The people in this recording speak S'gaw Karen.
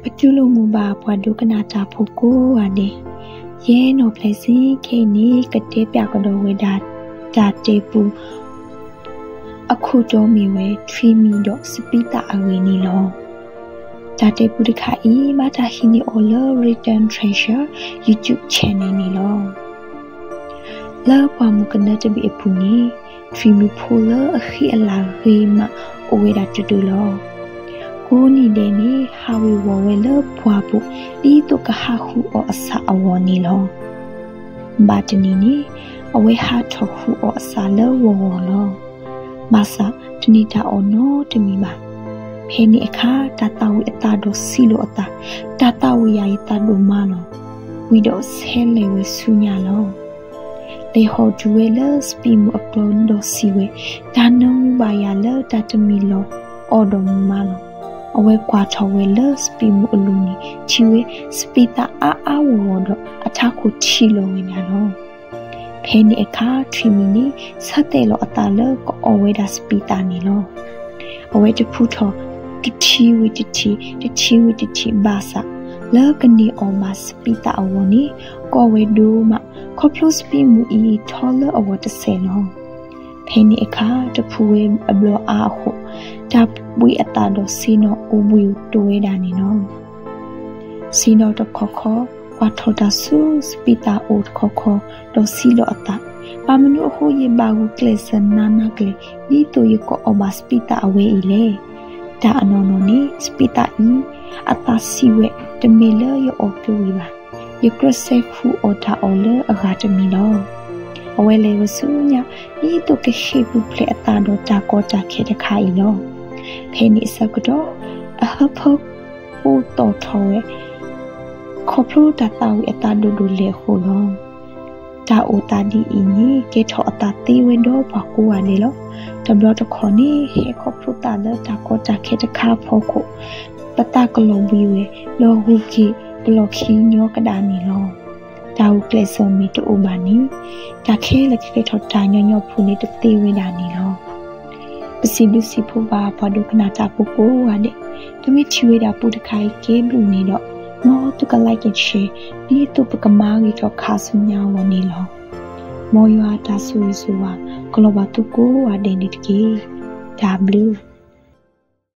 ပတူၢ်လိာ်မုာ်ဘၣ်ပှၤဒိကနၣ်တၢ်ဖိကိးဂၤဒဲး, ယဲနီၢ်ဖျဲးစ့ၣ်ခဲအံၤန့ၣ် ကတဲပၠးကဒီးဝဲဒၣ် တၢ်တဲပူ အခိၣ်တီမ့ၢ်ဝဲ ထွံၣ်မံၤဒီးစပံးသၣ်အဂ့ၢ်န့ၣ်လီၤ. တၢ်တဲပူတခါအံၤ ဘၣ်တၢ်ဟံးန့ၢ်အီၤလၢ Written Treasure YouTube channel န့ၣ်လီၤ. လၢပှၢ်မုၢ်ကနၢတဘ့ၣ်အပူၤန့ၣ် ထွံၣ်မံၤဖိလၢအဃံအလၤဂ့ၤမးအိၣ်ဝဲဒၣ်တဒုလီၤ. ကိးနံၤဒဲးန့ၣ် ဟးဝ့ၤဝီၤဝဲလၢပှၢ်ပူၤ ဒ်သိးကဟးဃုအီၣ်အဆၣ်အဂီၢ်န့ၣ်လီၤ. ဘၣ်တနံၤန့ၣ် အဝဲဟးထီၣ်ဃုအီၣ်အဆၣ်လၢဂီၤဂီၤလီၤ. ဘၣ်ဆၣ်တန့ၢ်တၢ်အီၣ်နီတမံၤဘၣ်. ဖဲန့ၣ်အခါ တၢ်သၣ်ဝံၤအသးဒီးစံးလိာ်အသး, တၢ်သၣ်ဝံၤယၤယသးဒိၣ်မးလီၤ. ဝံၤဒီးဆဲးလဲၤဝဲဆူညါလီၤ. လဲၤဟီၣ်တုၤဝဲလၢစပံးမုၢ်အကျိၤဒီးစံးဝဲ, တၢ်နၢမူဘၣ်ယၤလၢတၢ်တမံၤလီၤအီၣ်ဒီးမုၢ်မးလီၤ. အဝဲကွၢ်ထီၣ်ဝဲလၢစပံးမုၢ်အလိၤန့ၣ် ထံၣ်ဝဲစပံးသၣ်အါအါဂီၢ်ဂီၢ်ဒီး အထးခိၣ်ထံလီၤဝဲဒၣ်လီၤ. ဖဲန့ၣ်အခါ ထွံၣ်မံၤန့ၣ် ဆၢတဲာ်လီၤအသးလၢကအီၣ်ဝဲဒၣ်စပံးသၣ်န့ၣ်လီၤ. အဝဲတဖုထီၣ် တထံၣ်ဝံၤတထံၣ်, တထံၣ်ဝံၤတထံၣ်ဘၣ်ဆၣ်, လၢကန့ၢ်အီၣ်ဘၣ်စပံးသၣ်အဂီၢ်န့ၣ် ကီဝဲဒိၣ်မး, ခီဖျိစပံးမုၢ်အံၤထီလၢအဂီၢ်တစဲးလီၤ. ဖဲန့ၣ်အခါ တဖုဝဲအဘျီအါအဃိ, တၢ်ဘှံးအသးဒီးဆ့ၣ်နီၤအိၣ်ဘှံးအိၣ်တိၤဝဲဒၣ်န့ၣ်လီၤ. ဆ့ၣ်နီၤတခီခီ ကွၢ်ထီၣ်တၢ်ဆူစပံးသၣ်အိၣ်တခီခီ, ဒီးစံးလီၤအသး, ဘၣ်မနုၤအဃိယဘၣ်ဂုာ်ကျဲးစၢးနးနးကလဲာ် ဒ်သိးယကအီၣ်ဘၣ်စပံးသၣ်အဝဲအံၤလဲၣ်. တၢ်အနီၢ်နီၢ်န့ၣ် စပံးသၣ်အံၤ အသၣ်စံးဝဲ, တမ့ၢ်လၢယအီၣ်က့ၤဝံၤဘၣ်. ယကြၢးစဲးဃုအီၣ်တၢ်အီၣ်လၢအဂၤတမံၤလီၤ. အဝဲလဲၤဝဲဆူညါ ဒ်သိးကဟ့ၣ်ပူၤဖျဲးအသးဒီးတၢ်ကီတၢ်ခဲတခါအံၤလီၤ. ဖဲန့ၣ်အဆၢကတီၢ် အဟၢဖၢအိၣ်သီၣ်ထီၣ်ဝဲ ခီဖျိတၢ်သၣ်ဝံၤအသးဒိၣ်ဒိၣ်လဲၣ်အဃိလီၤ. တၢ်အိၣ်သးဒ်အံၤန့ၣ် ကဲထီၣ်အသးသ့ဝဲဒီးပှၤကိးဂၤဒဲးလီၤ. တဘျီတခီၣ်န့ၣ် ဟဲခီဖျိသးလၢတၢ်ကီတၢ်ခဲတခါအဖီခိၣ်, ပသးကလီၤဘှံးဝဲ, ဒီးဂုၤက့ၤကလီၢ်ခံညီကဒၣ်န့ၣ်လီၤ. တၢ်ဂုာ်ကျဲးစၢးမ့ၢ်တအိၣ်ဘၣ်န့ၣ်, တၢ်ခဲလၢာ်ကကဲထီၣ်တၢ်ညီညီဖိန့ၣ်တသ့ဝဲဒၣ်န့ၣ်လီၤ. ပစံးဘျုးစံးဖှိၣ်ဘၣ်ပှၤဒိကနၣ်တၢ်ဖိကိးဂၤဒဲး, ပမ့ၢ်ထံၣ်ဝဲဒၣ်ပူတခါအံၤကဲဘျုးန့ၣ်ဒီး, မ်သုက like and share ဒ်သိးပကမၤဂ့ၤထီၣ်ခါဆူညါအဂီၢ်န့ၣ်လီၤ. မ်ယွၤအတၢ်ဆိၣ်ဂ့ၤဆိၣ်ဝါ ကလီၤဘၣ်သုကိးဂၤဒဲးန့ၣ်တက့ၢ်. တၢ်ဘျုး